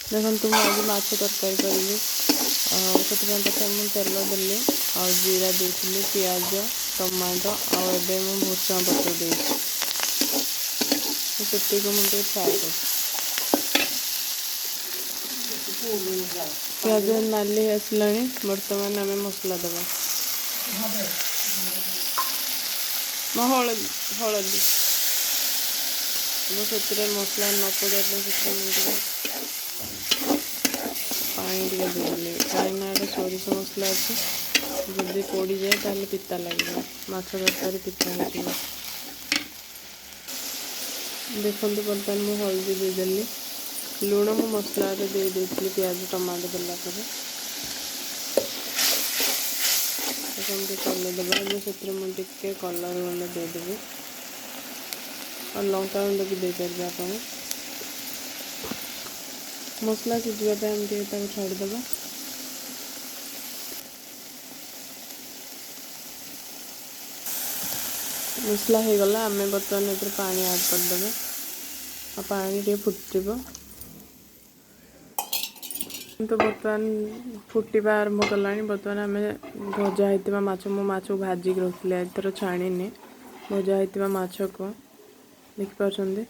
ଦେଖନ୍ତୁ, ମୁଁ ଆଜି ମାଛ ତରକାରୀ କରିବି। ଆଉ ସେଥିପାଇଁ ପ୍ରଥମେ ମୁଁ ତେଲ ଦେଲି ଆଉ ଜିରା ଦେଇଥିଲି, ପିଆଜ, ଟମାଟୋ ଆଉ ଏବେ ମୁଁ ଭୃସଙ୍ଗ ପତ୍ର ଦେଇଛି। ସେତିକି ମୁଁ ଟିକେ ଫ୍ରାଏ କରୁଛି। ପିଆଜ ନାଲି ଆସିଲାଣି, ବର୍ତ୍ତମାନ ଆମେ ମସଲା ଦେବା। ମୋ ହଳଦୀ ହଳଦୀ ଏବଂ ସେଥିରେ ମସଲା ନ ପଡ଼ିବା ପାଇଁ ସେଥିରେ ମୁଁ ଟିକେ ପାଣି ଟିକେ ଦେଇଦେଲି, କାହିଁକିନା ଏଇଟା ସୋରିଷ ମସଲା ଅଛି, ଯଦି ପୋଡ଼ିଯାଏ ତାହେଲେ ପିତା ଲାଗିବ, ମାଛ ତରକାରୀ ପିତା ହେଇଯିବ। ଦେଖନ୍ତୁ, ବର୍ତ୍ତମାନ ମୁଁ ହଳଦୀ ଦେଇଦେଲି। ଲୁଣ ମୁଁ ମସଲାରେ ଦେଇ ଦେଇଥିଲି ପିଆଜ ଟମାଟୋ ଦେଲା ପରେ। ତାକୁ ଏମିତି ଚଲେଇଦେବା। ଏବଂ ସେଥିରେ ମୁଁ ଟିକେ କଲର୍ ଗୁଣ୍ଡ ଦେଇଦେବି ଆଉ ଲଙ୍କା ଗୁଣ୍ଡ ବି ଦେଇପାରିବେ ଆପଣ। ମସଲା ସିଝିବା ପାଇଁ ଆମେ ଟିକେ ତାକୁ ଛାଡ଼ିଦେବା। ମସଲା ହେଇଗଲା, ଆମେ ବର୍ତ୍ତମାନ ଏଥିରେ ପାଣି ଆଡ଼୍ କରିଦେବା ଆଉ ପାଣି ଟିକେ ଫୁଟିବ ତ। ବର୍ତ୍ତମାନ ଫୁଟିବା ଆରମ୍ଭ କଲାଣି। ବର୍ତ୍ତମାନ ଆମେ ଭଜା ହେଇଥିବା ମାଛ, ମୁଁ ମାଛକୁ ଭାଜିକି ରଖିଥିଲି, ଏଥର ଛାଣିନି। ଭଜା ହେଇଥିବା ମାଛକୁ ଦେଖିପାରୁଛନ୍ତି,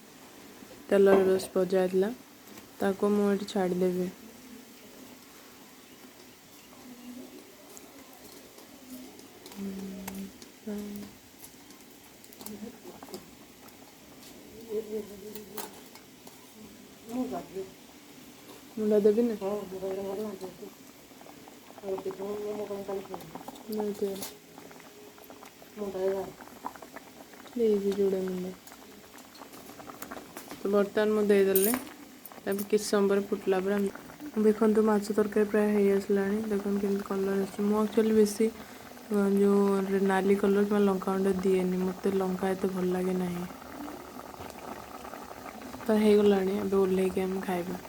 ତେଲରେ ବେଶ ଭଜା ହେଇଥିଲା, ତାକୁ ମୁଁ ଏଠି ଛାଡ଼ିଦେବି। ମୁଣ୍ଡ ଦେବି ନା ନାଇଁ? ଦେଇଛି ଯୋଡ଼େ ମୁଣ୍ଡ। ତ ବର୍ତ୍ତମାନ ମୁଁ ଦେଇଦେଲି। ତାପରେ କିଛି ସମୟ ପରେ ଫୁଟିଲା ପରେ ଦେଖନ୍ତୁ, ମାଛ ତରକାରୀ ପ୍ରାୟ ହେଇ ଆସିଲାଣି। ଦେଖନ୍ତୁ କେମିତି କଲର୍ ଆସୁଛି। ମୁଁ ଆକ୍ଚୁଆଲି ବେଶୀ ଯେଉଁ ନାଲି କଲର୍ କିମ୍ବା ଲଙ୍କା ଗୁଣ୍ଡ ଦିଏନି, ମୋତେ ଲଙ୍କା ଏତେ ଭଲ ଲାଗେ ନାହିଁ। ତ ହେଇଗଲାଣି, ଏବେ ଓହ୍ଲେଇକି ଆମେ ଖାଇବା।